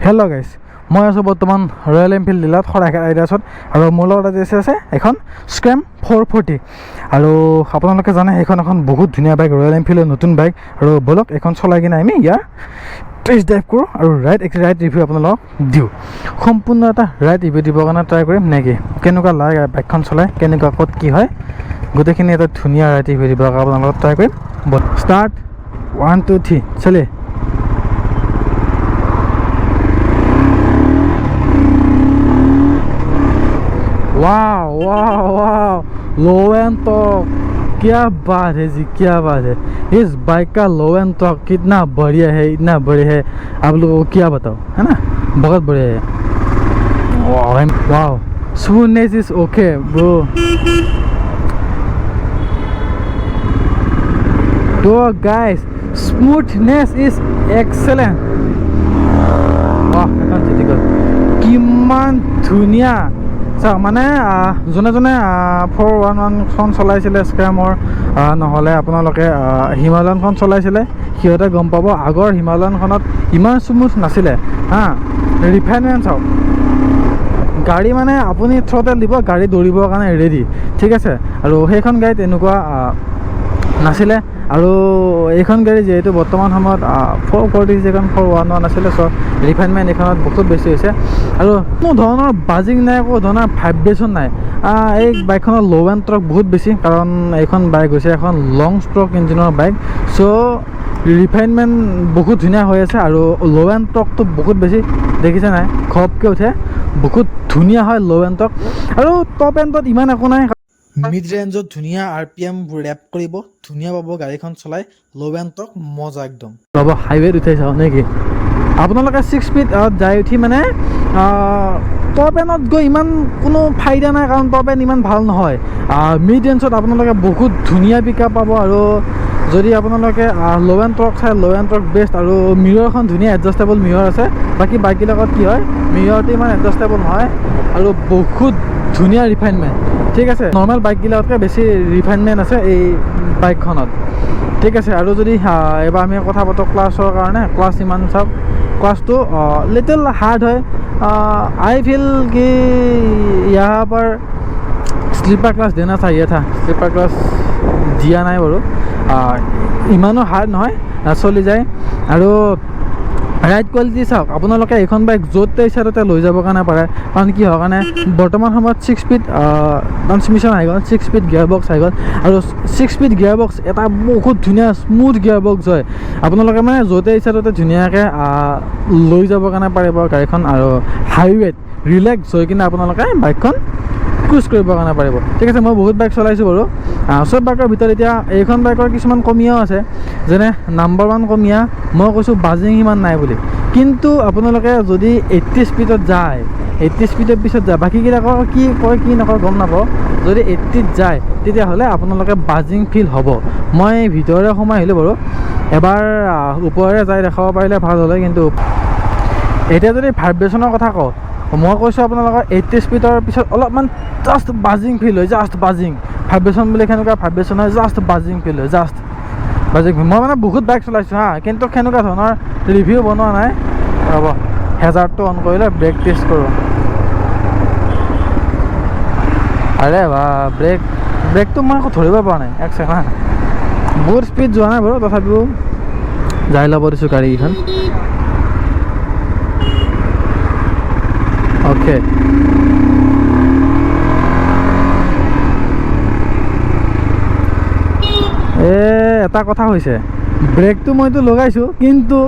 Hello' গাইছ, মই আছোঁ বৰ্তমান ৰয়েল এনফিল্ড ডিলাৰত, শৰাইঘাট ৰাইডাৰ্ছত, আৰু মোৰ লগত আজি আছে এখন স্ক্ৰেম 440। আৰু আপোনালোকে জানে, সেইখন এখন বহুত ধুনীয়া বাইক, ৰয়েল এনফিল্ডৰ নতুন বাইক। আৰু ব'লক, এইখন চলাই কিনে আমি ইয়াৰ টেষ্ট ড্ৰাইভ কৰোঁ আৰু ৰাইড ৰাইড ৰিভিউ আপোনালোকক দিওঁ। সম্পূৰ্ণ এটা ৰাইড ৰিভিউ দিবৰ কাৰণে ট্ৰাই কৰিম নেকি, কেনেকুৱা লাগে বাইকখন চলাই, কেনেকুৱা, ক'ত কি হয়, গোটেইখিনি এটা ধুনীয়া ৰাইড ৰিভিউ দিবৰ কাৰণে আপোনালোকক ট্ৰাই কৰিম। ষ্টাৰ্ট, 1 2 3, चले। वाह वाह वाह, लो एंड टॉर्क, क्या बात है जी, क्या बात है। इस बाइक का लो एंड टॉर्क कितना बढ़िया है, इतना बढ़िया है, आप लोगों को क्या बताओ, है ना? बहुत बढ़िया है। वाह वाह, smoothness is okay bro. तो गाइस, स्मूथनेस is excellent. वाह, এখন জিতি গ'ল, কিমান ধুনীয়া। চাওক, মানে যোনে যোনে 411খন চলাইছিলে স্ক্ৰেমৰ, নহ'লে আপোনালোকে হিমালয়ানখন চলাইছিলে, সিহঁতে গম পাব, আগৰ হিমালয়ানখনত ইমান স্মুথ নাছিলে। হা, ৰিফাইনমেণ্ট চাওক, গাড়ী মানে আপুনি থ্ৰটেল দিব, গাড়ী দৌৰিবৰ কাৰণে ৰেডি, ঠিক আছে? আৰু সেইখন গাড়ী তেনেকুৱা নাছিলে। আৰু এইখন গাড়ী যিহেতু বৰ্তমান সময়ত 440, যিখন 411 আছিলে, চ' ৰিফাইনমেণ্ট এইখনত বহুত বেছি হৈছে। আৰু কোনো ধৰণৰ বাজিং নাই, কোনো ধৰণৰ ভাইব্ৰেশ্যন নাই। এই বাইকখনৰ ল' এণ্ড টৰ্ক বহুত বেছি, কাৰণ এইখন বাইক হৈছে এখন লং ষ্ট্ৰক ইঞ্জিনৰ বাইক। চ' ৰিফাইনমেণ্ট বহুত ধুনীয়া হৈ আছে আৰু ল' এণ্ড টৰ্কটো বহুত বেছি, দেখিছে নাই, ঘপকৈ উঠে, বহুত ধুনীয়া হয় ল' এণ্ড টৰ্ক। আৰু টপ এণ্ডত ইমান একো নাই। মিড ৰেঞ্জত ধুনীয়া আৰপিএম ৰেপ কৰিব, ধুনীয়া পাব গাড়ীখন চলাই, ল' এণ্ড টৰ্ক মজা একদম। ৰ'ব, হাইৱেত উঠাই চাওঁ নেকি আপোনালোকে? 6 স্পীড যাই উঠি মানে টপ এণ্ডত গৈ ইমান কোনো ফাইদা নাই, কাৰণ টপ এণ্ড ইমান ভাল নহয়। মিড ৰেঞ্জত আপোনালোকে বহুত ধুনীয়া পিক আপ পাব। আৰু যদি আপোনালোকে ল' এণ্ড টৰ্ক চাই, ল' এণ্ড টৰ্ক বেষ্ট। আৰু মিৰৰখন ধুনীয়া এডজাষ্টেবল মিৰৰ আছে। বাকী বাইকবিলাকত কি হয়, মিৰৰটো ইমান এডজাষ্টেবল নহয়। আৰু বহুত ধুনীয়া ৰিফাইনমেণ্ট, ঠিক আছে? নৰ্মেল বাইকবিলাকতকৈ বেছি ৰিফাইনমেণ্ট আছে এই বাইকখনত, ঠিক আছে? আৰু যদি এবাৰ আমি কথা পাতোঁ ক্লাছৰ কাৰণে, ক্লাছ ইমান চাওক, ক্লাছটো লিটিল হাৰ্ড হয়। আই ফিল कि यहाँ पर স্লিপাৰ ক্লাছ देना चाहिए था। স্লিপাৰ ক্লাছ দিয়া নাই বাৰু। ইমানো হাৰ্ড নহয়, চলি যায়। আৰু ৰাইড কোৱালিটি চাওক, আপোনালোকে এইখন বাইক য'তে ইচ্ছা ত'তে লৈ যাবৰ কাৰণে পাৰে। কাৰণ কি হয় কাৰণে, বৰ্তমান সময়ত 6 স্পীড ট্ৰান্সমিশ্যন আহি গ'ল, 6 স্পীড গিয়াৰ বক্স আহি গ'ল। আৰু 6 স্পীড গিয়াৰ বক্স এটা বহুত ধুনীয়া স্মুথ গিয়াৰ বক্স হয়। আপোনালোকে মানে য'তে ইচ্ছা ত'তে ধুনীয়াকৈ লৈ যাবৰ কাৰণে পাৰিব গাড়ীখন আৰু হাইৱেত ৰিলেক্স হৈ কিনে আপোনালোকে বাইকখন ক্ৰুজ কৰিবৰ কাৰণে পাৰিব, ঠিক আছে? মই বহুত বাইক চলাইছোঁ বাৰু। চব বাইকৰ ভিতৰত এতিয়া এইখন বাইকৰ কিছুমান কমিয়াও আছে। যেনে নাম্বাৰ 1 কমিয়া মই কৈছোঁ, বাজিং সিমান নাই বুলি। কিন্তু আপোনালোকে যদি 80 স্পীডত যায়, 80 স্পীডৰ পিছত যায়, বাকীবিলাকৰ কি কয় কি নকয় গম নাপাওঁ, যদি 80ত যায় তেতিয়াহ'লে আপোনালোকে বাজিং ফিল হ'ব। মই ভিতৰৰে সোমাই আহিলোঁ বাৰু। এবাৰ ওপৰেৰে যাই দেখাব পাৰিলে ভাল হ'লে। কিন্তু এতিয়া যদি ভাইব্ৰেশ্যনৰ কথা কওঁ, মই কৈছোঁ আপোনালোকৰ 80 স্পীডৰ পিছত অলপমান জাষ্ট বাজিং ফিল হয়, জাষ্ট বাজিং। ভাইব্ৰেশ্যন বুলি সেনেকুৱা ভাইব্ৰেশ্যন হয়, জাষ্ট বাজিং ফিল হয়, জাষ্ট বাজিং। মই মানে বহুত বাইক চলাইছোঁ হা, কিন্তু সেনেকুৱা ধৰণৰ ৰিভিউ বনোৱা নাই। ৰ'ব, হেজাৰটো অন কৰিলে ব্ৰেক টেষ্ট কৰোঁ। আৰে বা, ব্ৰেকটো মই একো ধৰিব পৰা নাই। এক ছেকেণ্ড হা। বহুত স্পীড যোৱা নাই বাৰু, তথাপিও যাই ল'ব দিছোঁ গাড়ীকেইখন। অ'কে, এটা কথা হৈছে, ব্ৰেকটো মইতো লগাইছোঁ, কিন্তু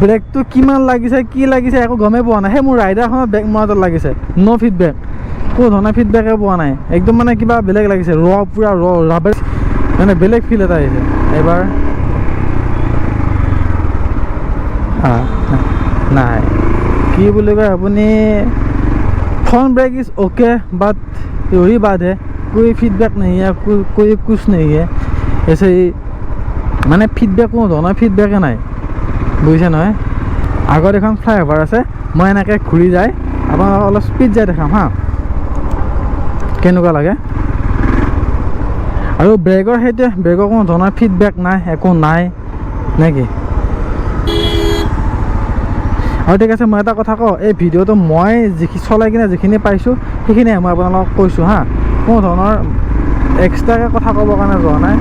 ব্ৰেকটো কিমান লাগিছে, কি লাগিছে, একো গমেই পোৱা নাই। সেই মোৰ ৰাইডাৰখনত ব্ৰেক মৰাটোত লাগিছে, ন' ফিডবেক, কোনো ধৰণৰ ফিডবেকে পোৱা নাই। একদম মানে কিবা বেলেগ লাগিছে, ৰ পূৰা ৰ ৰাবাৰ, মানে বেলেগ ফিল এটা আহিছে। এইবাৰ নাই, কি বুলি কয় আপুনি, front brake is okay, but वही बात है, कोई फीडबैक नहीं है, कोई कोई कुछ नहीं है, ऐसे ही। মানে ফিডবেক, কোনো ধৰণৰ ফিডবেকে নাই, বুজিছে নহয়? আগত এখন ফ্লাইঅভাৰ আছে, মই এনেকৈ ঘূৰি যায় আপোনালোকক অলপ স্পীড যাই দেখাম হা, কেনেকুৱা লাগে। আৰু ব্ৰেকৰ সেইটোৱে, ব্ৰেকৰ কোনো ধৰণৰ ফিডবেক নাই, একো নাই, নে কি? আৰু ঠিক আছে, মই এটা কথা কওঁ, এই ভিডিঅ'টো মই যিখিনি চলাই কিনে যিখিনি পাইছোঁ সেইখিনিয়ে মই আপোনালোকক কৈছোঁ হা, কোনো ধৰণৰ এক্সট্ৰাকৈ কথা ক'বৰ কাৰণে যোৱা নাই।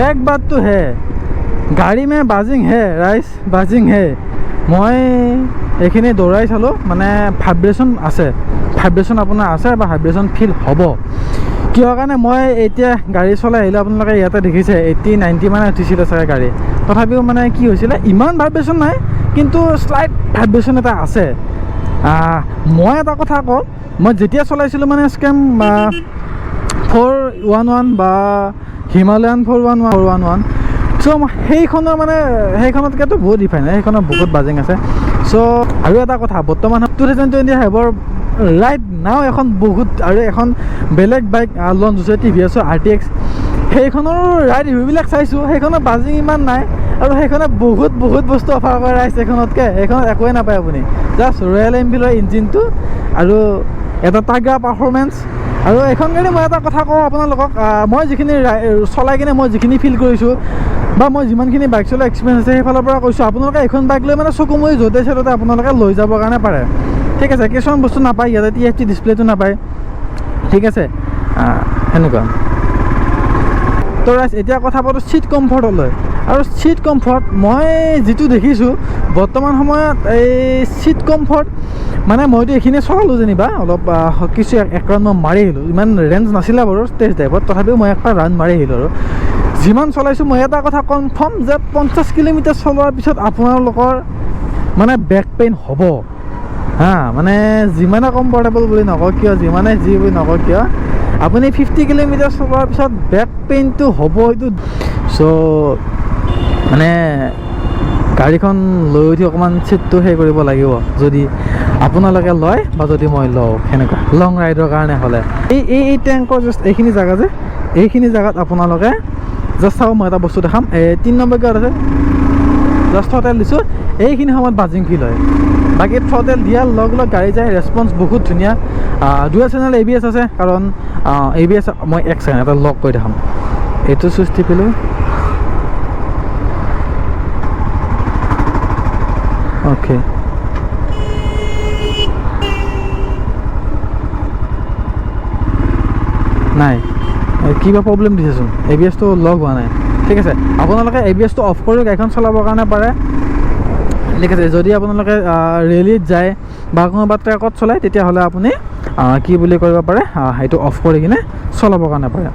एक बात तो है, गाड़ी में बाजिंग है राइस, बाजिंग है। মই এইখিনি দৌৰাই চালোঁ, মানে ভাইব্ৰেশ্যন আছে, ভাইব্ৰেশ্যন আপোনাৰ আছে বা ভাইব্ৰেশ্যন ফিল হ'ব। কিহৰ কাৰণে মই এতিয়া গাড়ী চলাই আহিলোঁ, আপোনালোকে ইয়াতে দেখিছে 80-90 মানে উঠিছিলে চাগে গাড়ী, তথাপিও মানে কি হৈছিলে ইমান ভাইব্ৰেশ্যন নাই, কিন্তু শ্লাইট ভাইব্ৰেশ্যন এটা আছে। মই এটা কথা কওঁ, মই যেতিয়া চলাইছিলোঁ মানে স্কেম 411 বা হিমালয়ান 411 411, চ' সেইখনৰ মানে সেইখনতকৈতো বহুত ডিফাৰেণ্ট, সেইখনৰ বহুত বাজিং আছে। চ' আৰু এটা কথা, বৰ্তমান 2025ৰ ৰাইট now এখন বহুত আৰু এখন বেলেগ বাইক লঞ্চ হৈছে, টি ভি এছৰ RTX, সেইখনৰো ৰাইড ৰিভিউবিলাক চাইছোঁ, সেইখনৰ বাজিং ইমান নাই আৰু সেইখনে বহুত বহুত বস্তু অফাৰ কৰে ৰাইজ এইখনতকৈ। সেইখনত একোৱেই নাপায় আপুনি, জাষ্ট ৰয়েল এনফিল্ডৰ ইঞ্জিনটো আৰু এটা তাগৰা পাৰফৰ্মেঞ্চ। আৰু এইখন গাড়ী মই এটা কথা কওঁ আপোনালোকক, মই যিখিনি চলাই কিনে মই যিখিনি ফিল কৰিছোঁ বা মই যিমানখিনি বাইক চলোৱা এক্সপিৰিয়েঞ্চ আছে সেইফালৰ পৰা কৈছোঁ, আপোনালোকে এইখন বাইক লৈ মানে চকু মুদি য'তে ত'তে আপোনালোকে লৈ যাবৰ কাৰণে পাৰে। ঠিক আছে, কিছুমান বস্তু নাপায় ইয়াতে, TFT ডিছপ্লেটো নাপায়, ঠিক আছে, সেনেকুৱা। তো ৰাইজ এতিয়া কথা পাতোঁ ছিট কমফৰ্টলৈ। আৰু ছিট কমফৰ্ট মই যিটো দেখিছোঁ বৰ্তমান সময়ত, এই ছিট কমফৰ্ট মানে মইতো এইখিনিয়ে চলালোঁ যেনিবা অলপ, কিছু এক ৰাউণ্ড মই মাৰি আহিলোঁ, ইমান ৰেঞ্জ নাছিলে বাৰু টেষ্ট ড্ৰাইভত, তথাপিও মই একটা ৰাউণ্ড মাৰি আহিলোঁ। আৰু যিমান চলাইছোঁ মই এটা কথা কনফাৰ্ম যে 50 কিলোমিটাৰ চলোৱাৰ পিছত আপোনালোকৰ মানে বেক পেইন হ'ব হা, মানে যিমানে কমফৰ্টেবল বুলি নকওঁ কিয়, যিমানে যি বুলি নকওঁ কিয়, আপুনি 50 কিলোমিটাৰ চলোৱাৰ পিছত বেক পেইনটো হ'ব এইটো। চ' মানে গাড়ীখন লৈ উঠি অকণমান ছিটটো সেই কৰিব লাগিব, যদি আপোনালোকে লয় বা যদি মই লওঁ, সেনেকুৱা লং ৰাইডৰ কাৰণে হ'লে। এই এই এই টেংকৰ জাষ্ট এইখিনি জেগা যে, এইখিনি জেগাত আপোনালোকে জাষ্ট চাব, মই এটা বস্তু দেখাম। এই 3 নম্বৰ গিয়াৰত আছে, জাষ্ট থ্ৰটেল দিছোঁ, এইখিনি সময়ত বাজিং ফিল হয়। বাকী থ্ৰটেল দিয়াৰ লগে লগে গাড়ী যায়, ৰেচপঞ্চ বহুত ধুনীয়া। ডুৱেল চেনেল ABS আছে, কাৰণ ABS মই এক ছেকেণ্ড এটা লক কৰি দেখাম। এইটো চুইচ টিপিলোঁ, অ'কে, নাই কিবা প্ৰব্লেম দিছেচোন, ABSটো লক হোৱা নাই। ঠিক আছে, আপোনালোকে ABSটো অফ কৰি গাড়ীখন চলাবৰ কাৰণে পাৰে। ঠিক আছে, যদি আপোনালোকে ৰেলীত যায় বা কোনোবা ট্ৰেকত চলায়, তেতিয়াহ'লে আপুনি কি বুলি কৰিব পাৰে, সেইটো অফ কৰি কিনে চলাবৰ কাৰণে পাৰে।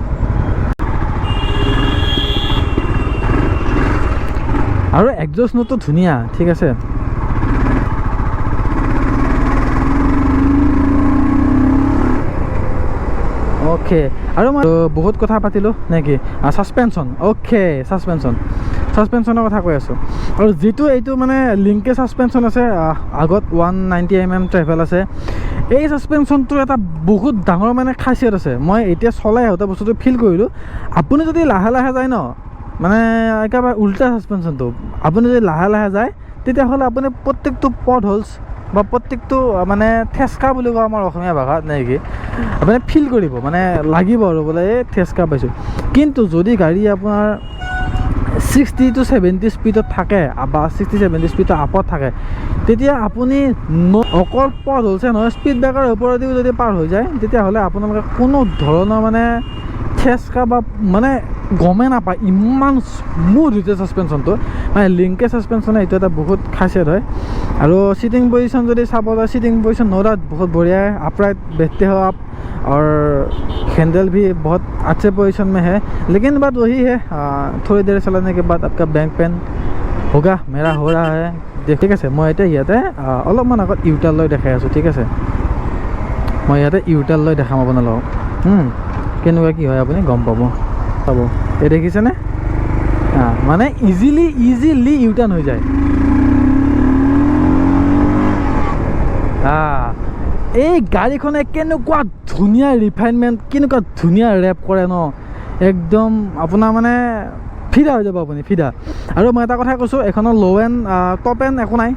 আৰু এক্সজষ্ট নোটটো ধুনীয়া, ঠিক আছে। অ'কে, আৰু মই বহুত কথা পাতিলোঁ নেকি? ছাছপেনশ্যন, অ'কে, ছাছপেনশ্যনৰ কথা কৈ আছোঁ। আৰু যিটো এইটো মানে লিংকে ছাছপেনশ্যন আছে, আগত 190 mm ট্ৰেভেল আছে। এই ছাছপেনশ্যনটোৰ এটা বহুত ডাঙৰ মানে খাচিয়ত আছে। মই এতিয়া চলাই আহোঁতে বস্তুটো ফিল কৰিলোঁ, আপুনি যদি লাহে লাহে যায় ন, মানে একেবাৰে উল্টা ছাছপেনশ্যনটো, আপুনি যদি লাহে লাহে যায় তেতিয়াহ'লে আপুনি প্ৰত্যেকটো পট হোলছ বা প্ৰত্যেকটো মানে ঠেচকা বুলি কওঁ আমাৰ অসমীয়া ভাষাত নেকি, আপুনি ফিল কৰিব, মানে লাগিব আৰু বোলে এই ঠেচকা পাইছোঁ। কিন্তু যদি গাড়ী আপোনাৰ 60 টু 70 স্পীডত থাকে বা 60-70 স্পীডৰ আপত থাকে, তেতিয়া আপুনি অকল পথ হৈছে নহয়, স্পীড ব্ৰেকাৰৰ ওপৰেদিও যদি পাৰ হৈ যায়, তেতিয়াহ'লে আপোনালোকে কোনো ধৰণৰ মানে ঠেচকা বা মানে গমেই নাপায়, ইমান স্মুথ হৈছে ছাছপেনশ্যনটো। মানে লিংকে ছাছপেনশ্যনে এইটো এটা বহুত খাচিয়ত হয়। আৰু চিটিং পজিশ্যন যদি চাব যায়, চিটিং পজিশ্যন ন' ডাউট বহুত বঢ়িয়া है, अपराइट बैठते हो आप और हैंडल भी बहुत अच्छे पोजीशन में है। लेकिन बात वही है, थोड़ी देर चलाने के बाद आपका बैक पेन होगा, मेरा हो रहा है। ঠিক আছে, মই এতিয়া ইয়াতে অলপমান আগত ইউটাৰ লৈ দেখাই আছোঁ, ঠিক আছে, মই ইয়াতে ইউটাৰ লৈ দেখাম আপোনালোকক, কেনেকুৱা কি হয় আপুনি গম পাব। চাব, এই দেখিছেনে, মানে ইজিলি ইউটাৰ্ণ হৈ যায়। এই গাড়ীখনে কেনেকুৱা ধুনীয়া ৰিফাইনমেণ্ট, কেনেকুৱা ধুনীয়া ৰেপ কৰে ন, একদম আপোনাৰ মানে ফিদা হৈ যাব আপুনি, ফিদা। আৰু মই এটা কথা কৈছোঁ, এইখনৰ ল' এণ্ড টপ এণ্ড একো নাই।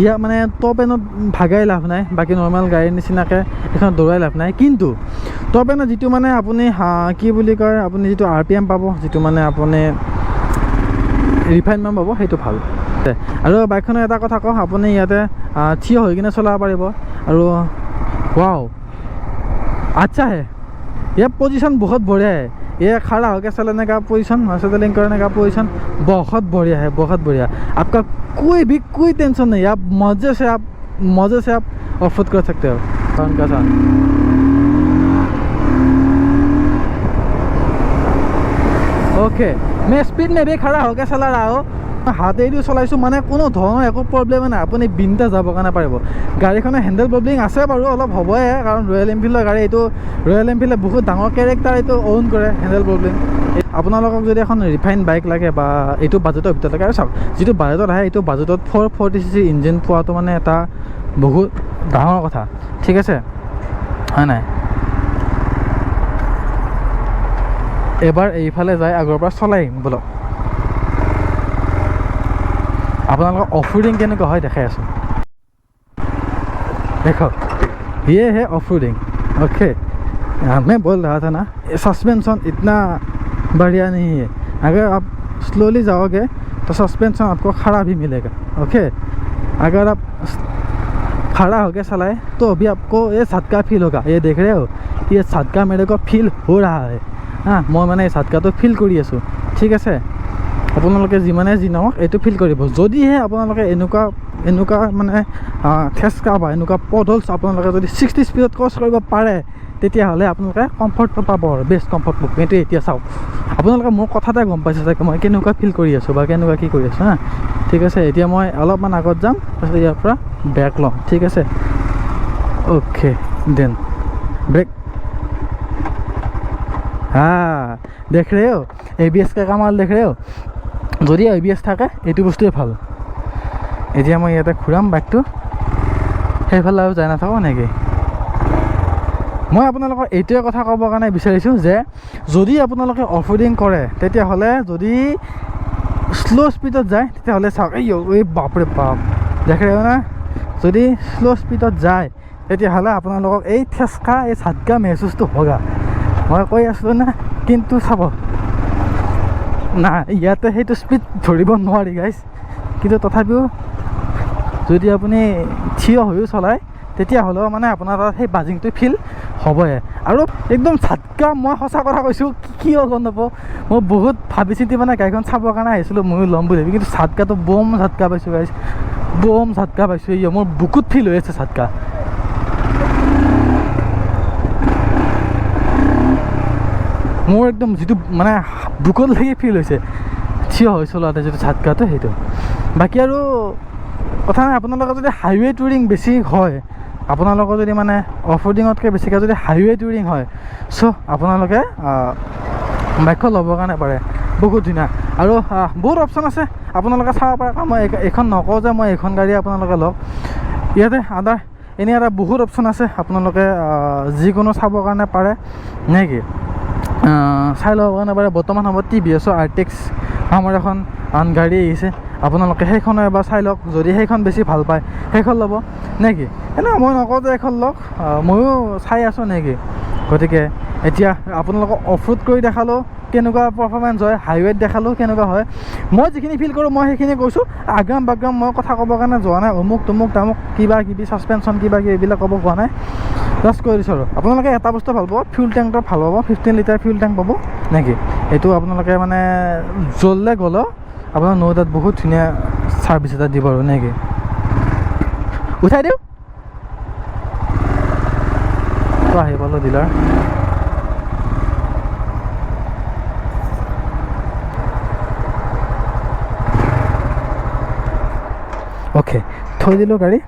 ইয়াৰ মানে টপ এণ্ডত ভাগাই লাভ নাই, বাকী নৰ্মেল গাড়ীৰ নিচিনাকৈ এইখনত দৌৰাই লাভ নাই। কিন্তু টপ এণ্ডত যিটো মানে আপুনি কি বুলি কয়, আপুনি যিটো আৰ পি এম পাব, যিটো মানে আপুনি ৰিফাইনমেণ্ট পাব, সেইটো ভাল। আৰু বাইকখনৰ এটা কথা কওঁ, আপুনি ইয়াতে থিয় হৈ কিনে চলাব পাৰিব। আৰু वाओ अच्छा है ये पोजीशन, बहुत बढ़िया है। ये खड़ा होकर चलाने का पोजीशन, सेटलिंग करने का पोजीशन बहुत बढ़िया है, बहुत बढ़िया। आपका कोई भी कोई टेंशन नहीं, आप मज़े से आप ऑफ रोड कर सकते हो। साउंड का साउंड ओके। मैं स्पीड में भी खड़ा होकर चला रहा हूँ, হাতেদিও চলাইছোঁ, মানে কোনো ধৰণৰ একো প্ৰব্লেমে নাই। আপুনি বিন্দাছ যাবৰ কাৰণে পাৰিব। গাড়ীখনৰ হেণ্ডেল প্ৰব্লেম আছে বাৰু, অলপ হ'বই, কাৰণ ৰয়েল এনফিল্ডৰ গাড়ী এইটো। ৰয়েল এনফিল্ডে বহুত ডাঙৰ কেৰেক্টাৰ এইটো অ'ন কৰে, হেণ্ডেল প্ৰব্লেম। আপোনালোকক যদি এখন ৰিফাইন বাইক লাগে বা এইটো বাজেটৰ ভিতৰত লাগে, আৰু চাওক যিটো বাজেটত আহে, এইটো বাজেটত 440 cc engine পোৱাটো মানে এটা বহুত ডাঙৰ কথা, ঠিক আছে, হয় নাই? এবাৰ এইফালে যায় আগৰ পৰা চলাই আহিম ব'লক, আপোনালোকৰ অফ ৰোডিং কেনেকুৱা হয় দেখাই আছোঁ। देखो, ये है ऑफ रोडिंग। ओके, मैं बोल रहा था ना, सस्पेंशन इतना बढ़िया नहीं है। अगर आप स्लोली जाओगे तो सस्पेंशन आपको खड़ा भी मिलेगा। ओके, अगर आप खड़ा होके चलाए तो अभी आपको ये झटका फील होगा। ये देख रहे हो, ये झटका मेरे को फील हो रहा है। হা, মই মানে এই ঝাটকাটো ফিল কৰি আছোঁ, ঠিক আছে? আপোনালোকে যিমানে যি নহওক এইটো ফিল কৰিব। যদিহে আপোনালোকে এনেকুৱা মানে ঠেচকা বা এনেকুৱা পটহ'লছ আপোনালোকে যদি 60 স্পীডত ক্ৰছ কৰিব পাৰে, তেতিয়াহ'লে আপোনালোকে কমফৰ্টটো পাব আৰু বেষ্ট কমফৰ্ট পাব। কিন্তু এতিয়া চাওক, আপোনালোকে মোৰ কথাতে গম পাইছে চাগে মই কেনেকুৱা ফিল কৰি আছোঁ বা কেনেকুৱা কি কৰি আছোঁ। হা, ঠিক আছে, এতিয়া মই অলপমান আগত যাম, তাৰপিছত ইয়াৰ পৰা ব্ৰেক ল'ম, ঠিক আছে? Okay, then brake. हाँ, देख रहे हो एबीएस का कमाल, देख रहे हो? যদি এবিএছ থাকে এইটো বস্তুৱে ভাল। এতিয়া মই ইয়াতে ঘূৰাম বাইকটো, সেইফালে আৰু যাই নাথাকোঁ নেকি। মই আপোনালোকক এইটোৱে কথা ক'বৰ কাৰণে বিচাৰিছোঁ যে যদি আপোনালোকে অফ ৰোডিং কৰে, তেতিয়াহ'লে যদি শ্ল' স্পীডত যায়, তেতিয়াহ'লে চাওক, এই এই বাপৰে বাপ, দেখে না, যদি শ্ল' স্পীডত যায় তেতিয়াহ'লে আপোনালোকক এই ঠেচকা, এই ঝাটকা মেহচুচটো होगा। মই কৈ আছিলোঁ না? কিন্তু চাব না, ইয়াতে সেইটো স্পীড ধৰিব নোৱাৰি গাইজ। কিন্তু তথাপিও যদি আপুনি থিয় হৈও চলায়, তেতিয়াহ'লেও মানে আপোনাৰ তাত সেই বাজিংটো ফিল হ'বই আৰু একদম ঝাটকা। মই সঁচা কথা কৈছোঁ, কিয় গম নাপাওঁ, মই বহুত ভাবি চিন্তি মানে গাড়ীখন চাবৰ কাৰণে আহিছিলোঁ, ময়ো ল'ম বুলি ভাবি, কিন্তু ঝাটকাটো বম ঝাটকা পাইছোঁ গাইজ, বম ঝাটকা পাইছোঁ। এই মোৰ বুকুত ফিল হৈ আছে ঝাটকা। মোৰ একদম যিটো মানে বুকুত লাগি ফিল হৈছে থিয় হৈ চলাওঁতে যিটো ঝাটকাটো, সেইটো। বাকী আৰু কথা নাই। আপোনালোকৰ যদি হাইৱে টুৰিং বেছি হয়, আপোনালোকৰ যদি মানে অফ ৰোডিঙতকৈ বেছিকৈ যদি হাইৱে টুৰিং হয়, চ' আপোনালোকে বাইকখন ল'বৰ কাৰণে পাৰে, বহুত ধুনীয়া। আৰু বহুত অপশ্যন আছে, আপোনালোকে চাব পাৰে। কাৰণ মই এইখন নকওঁ যে মই এইখন গাড়ী আপোনালোকে লওক, ইয়াতে আদাৰ এনেই এটা বহুত অপশ্যন আছে, আপোনালোকে যিকোনো চাবৰ কাৰণে পাৰে, নে কি? চাই ল'ব কাৰণে পাৰে। বৰ্তমান সময়ত টিভিএছৰ আৰ্টিক্স আমাৰ এখন আন গাড়ী আহিছে, আপোনালোকে সেইখনো এবাৰ চাই লওক। যদি সেইখন বেছি ভাল পায় সেইখন ল'ব, নে কি? এনে মই নকওঁ যে এইখন লওক, ময়ো চাই আছোঁ, নে কি? গতিকে এতিয়া আপোনালোকক অফ ৰোড কৰি দেখালোঁ কেনেকুৱা পাৰফৰ্মেঞ্চ হয়, হাইৱেত দেখালোঁ কেনেকুৱা হয়। মই যিখিনি ফিল কৰোঁ মই সেইখিনি কৈছোঁ। আগ্ৰাম বাগ্ৰাম মই কথা ক'বৰ কাৰণে যোৱা নাই, অমুক তমুক তামুক কিবা কিবি ছাছপেনশ্যন কিবা কিবি এইবিলাক ক'ব কোৱা নাই, জাষ্ট কৈ দিছোঁ। আৰু আপোনালোকে এটা বস্তু ভাল পাব, ফিউল টেংকটো ভাল পাব, 15 লিটাৰ ফিউল টেংক পাব নেকি। এইটো আপোনালোকে মানে জ্বললে গ'লেও আপোনাৰ ন' তাত বহুত ধুনীয়া ছাৰ্ভিচ এটা দিব আৰু, নেকি? উঠাই দিওঁ তো, আহি পালোঁ ডিলাৰ। অ'কে, থৈ দিলোঁ গাড়ী।